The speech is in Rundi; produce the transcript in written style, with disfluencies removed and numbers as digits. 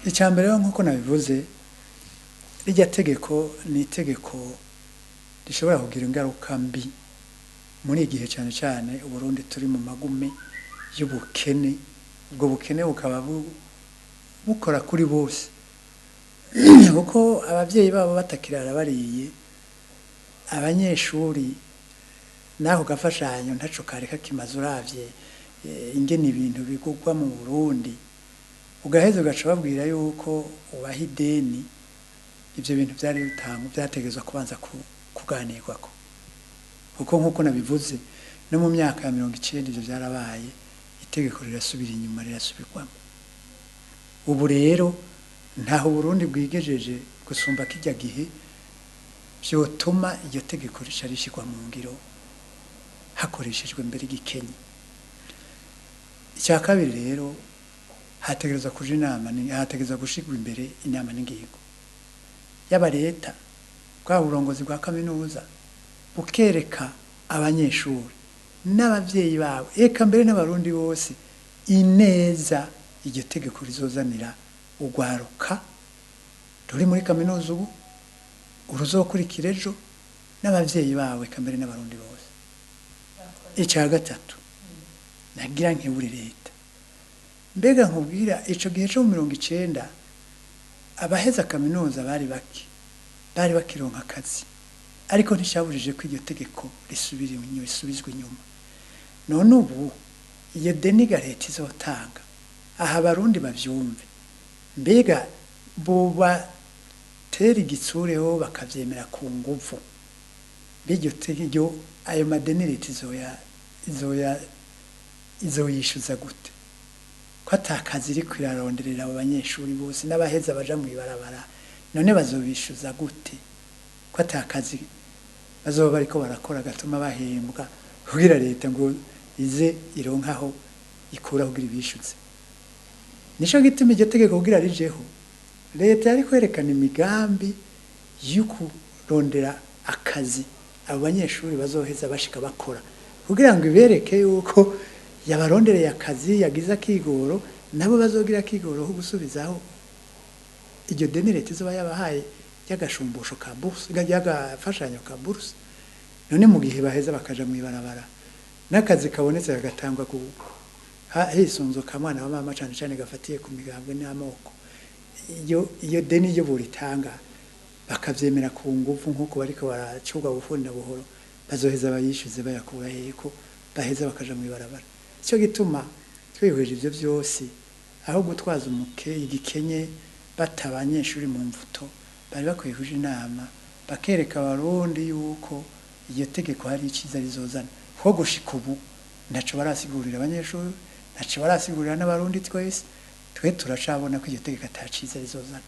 Icya mbere rero, nk'uko nabivuze, rirya tegeko ni itegeko rishobora kugira ingaruka mbi muri igihe, cyane cyane Uburundi turi mu magume y'ubukene. Ubwo bukene bukaba bukora kuri bose, kuko ababyeyi babo batakirara bariye, abanyeshuri n'ako gafashanyo ntaco kari kakimaze. Uravye ingene ibintu bigurwa mu Burundi, ugaheza ugaca babwira yuko ubaha ideni, ivyo bintu vyari bitanga vyategerezwa kubanza kuganirwako, kuko nk'uko nabivuze, no mu myaka ya 90 ivyo vyarabaye, itegeko rirasubira inyuma, rirasubirwamo. Ubu rero ntaho Burundi bwigejeje gusumba kirya gihe vyotuma iryo tegeko rica rishirwa mu ngiro hakoreshejwe mbere igikenye. Icya kabiri rero, hategerezwa kuja inama, hategerezwa gushirwa imbere inama n'ingingo yaba leta, bwa burongozi bwa kaminuza bukereka abanyeshuri n'abavyeyi babo, eka mbere n'Abarundi bose, ineza iryo tegeko rizozanira urwaruka ruri muri kaminuza ubu, uruzokurikira ejo, n'abavyeyi babo, eka mbere n'Abarundi bose. Icya gatatu, nagira nkebure leta. Mbega nkubwira, ico gihe co mu 90 abaheza kaminuza bari bake, bari bakironka akazi, ariko nticabujije ko iryo tegeko risubira inyuma, risubizwa inyuma. None ubu iyo deni ga leta izotanga, aha Abarundi bavyumve, mbega bobatera igitsureho bakavyemera ku nguvu? B'iryo tegeko, ayo madeni leta izoyishuza gute, ko atakazi iriko iraronderera abo banyeshuri bose n'abaheza baja mw'ibarabara? None bazobishuza gute ko atakazi bazoba bariko barakora gatuma bahembwa, kugira leta ngo ize ironke aho ikura kugira ibishuze? Nico gituma iryo tegeko kugira rijeho, leta yari kwerekana imigambi yo kurondera akazi abo banyeshuri bazoheza bashika bakora, kugira ngo ibereke yuko yabarondereye akazi, yagize akigoro, nabo bazogira akigoro ko gusubizaho iryo deni leta izoba yabahaye y'agashumbusho ka bourse, y'agafashanyo ka bourse. None mu gihe baheza bakaja mw'ibarabara, n'akazi kabonetse kagatangwa ku hisunzwe ka mwana wa mama, cane cane gafatiye ku migambwe n'amoko, iyo deni ryo boritanga bakavyemera ku nguvu nk'uko bariko baracurwa bufuni na buhoro, bazoheza bayishyuze bayakura hehe ko baheza bakaja mw'ibarabara? Ico gituma twihweje ivyo vyose, aho gutwaza umuke igikenye bata abanyeshuri mu mvuto, bari bakwiye kuja inama, bakereka Abarundi yuko iryo tegeko hari iciza rizozana, kuko gushika ubu ntaco barasigurira abanyeshuri, ntaco barasigurira n'Abarundi twese. Twe turacabona ko iryo tegeko ata ciza rizozana.